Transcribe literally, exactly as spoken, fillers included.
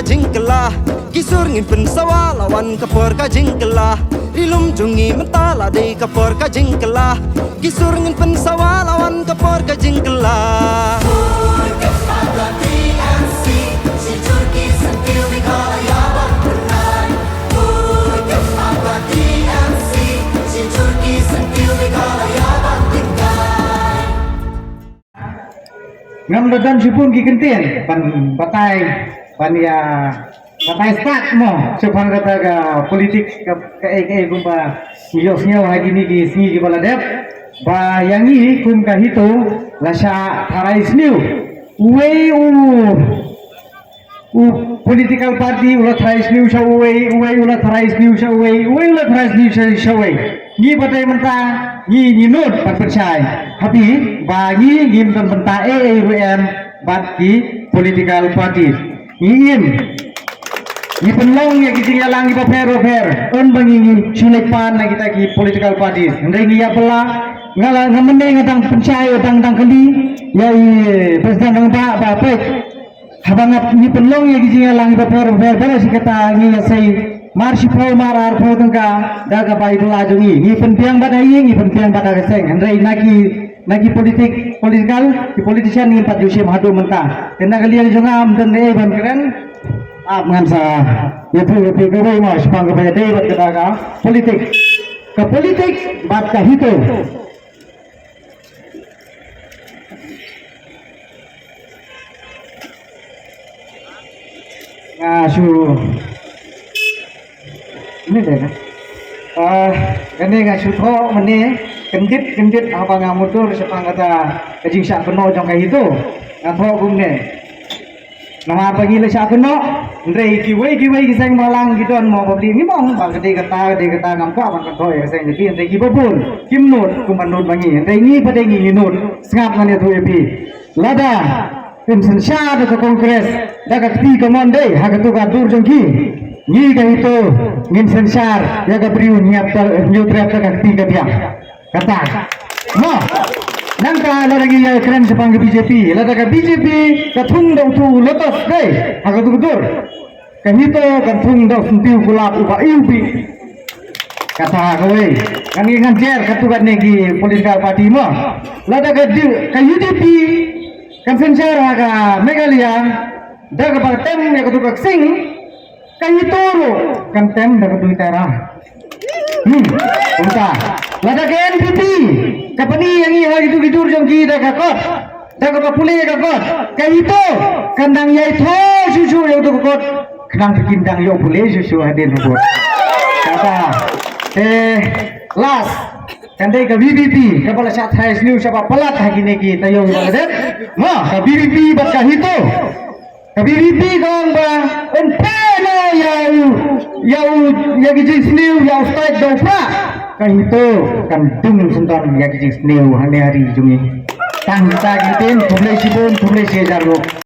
Jingkylla, ki sur ngin pynsawa la wan ka por ka jingkylla. Ri lum jong ngi mynta la dei ka por ka jingkylla. Ki sur ngin pynsawa la wan ka por ka jingkylla. Ngam da don shibun ki kyntien ban batai, ban ïa batai start mo shaphang kata ka politik ka, kaei kaei kumba ngi ïohsngew ha kine ki sngi kiba la dep. Ba ïa ngi kum ka HITO la shah tharai sniew. Uwei u u political party u la tharai sniew sha uwei, uwei u la tharai sniew sha uwei, uwei u la tharai sniew sha, sha uwei. Ngi ba dei mynta ngi, ngi nud ban pynshai ha phi ba ngi ngim don bynta ei ei ruh em bad ki political party. Ngi im, ngi pynlong ïa ki jingïalang kiba pher ba pher, un ba ngi, ngi shu leit pan na kita ki political parties. Hynrei ngi ïa pynlong, nga la, nga mynne nga dang pynshai, dang, dang kylli ïa i President Rangbah ba peit. Haba nga, ngi pynlong ïa ki jingïalang ba pher ba pher, ba la shi katta ngi ïa sei mar shiphew mar arphew tyngka da kaba ïa la jong ngi. Ngi pynbiang bad ha ïing, ngi pynbiang bad ha ka seng. Hynrei na ki, na ki politik, political, ki politician ngim pat ju shim haduh mynta. Te na ka liang jong nga ym don ei ban kren. Ap ngan sa ïathuh ïa phi kawei mo shaphang kaba ïadei bad kata ka politik. Ka politik bad ka HITO. Nga shu, ini deh, kan? Ah, kane nga shu thoh mynne kyndit kyndit haba nga mutdur shaphang kata ka jingshah kynnoh jong ka HITO. Nga thoh kumne. Namar ba ngi la shah kynnoh, hynrei kiwei kiwei ki seng bhalang ki don mo ba phi, ngi mong ba ka dei kata, ka dei kata, ngam kwah ban kynnoh ïa ka seng jong ki, hynrei kiba bun kim nud kumba nud ma ngi, hynrei ngi pat ngi, ngi nud. Sngap ngan ïathuh ïa phi. Lada phin synshar da ka Congress da ka kti ka mon dei ha kato ka dur jong ki, ngi ka HITO ngin synshar ïa ka briew hynñiew trep da ka kti ka biang. Kata. Mo. Nangta lada ngi ïa kren shaphang ka BJP, lada ka BJP ka thung da uto u lotus dei ha kato ka dur, ka HITO kan thung da u syntiew kulap uba iwbih. Kata kawei. Ngan, ngan jer katto katne ki political party mo. Lada ka di, ka UDP kan synshar ha ka Meghalaya da kaba tem ïa kato ka ksing, ka HITO ruh kan tem da ka dui tara. Hmm, kumta. Lada ka NPP ka pyni ïa ngi ha kito ki dur jong ki da ka kot, da kaba pule ka kot, ka HITO kan dang ïai thoh shuh shuh ïa kato ka kot. Khnang ba kin dang ïoh pule shuh shuh hadien habud. Kata. Te last, kan dei ka VPP kaba la shah tharai sniew shaba palat ha kine ki taïew ba la dep. Mo, ka VPP bad ka HITO. Ka VPP ka ong ba yn pynlong ïa u, ïa u, ïa ki jingsniew, ïa u stait da u prah. Ka HITO kan dung syndon ïa ki jingsniew ha ne ha ri jong ngi. Tang kita ki ktien, khublei shibun, khublei shihajar nguh.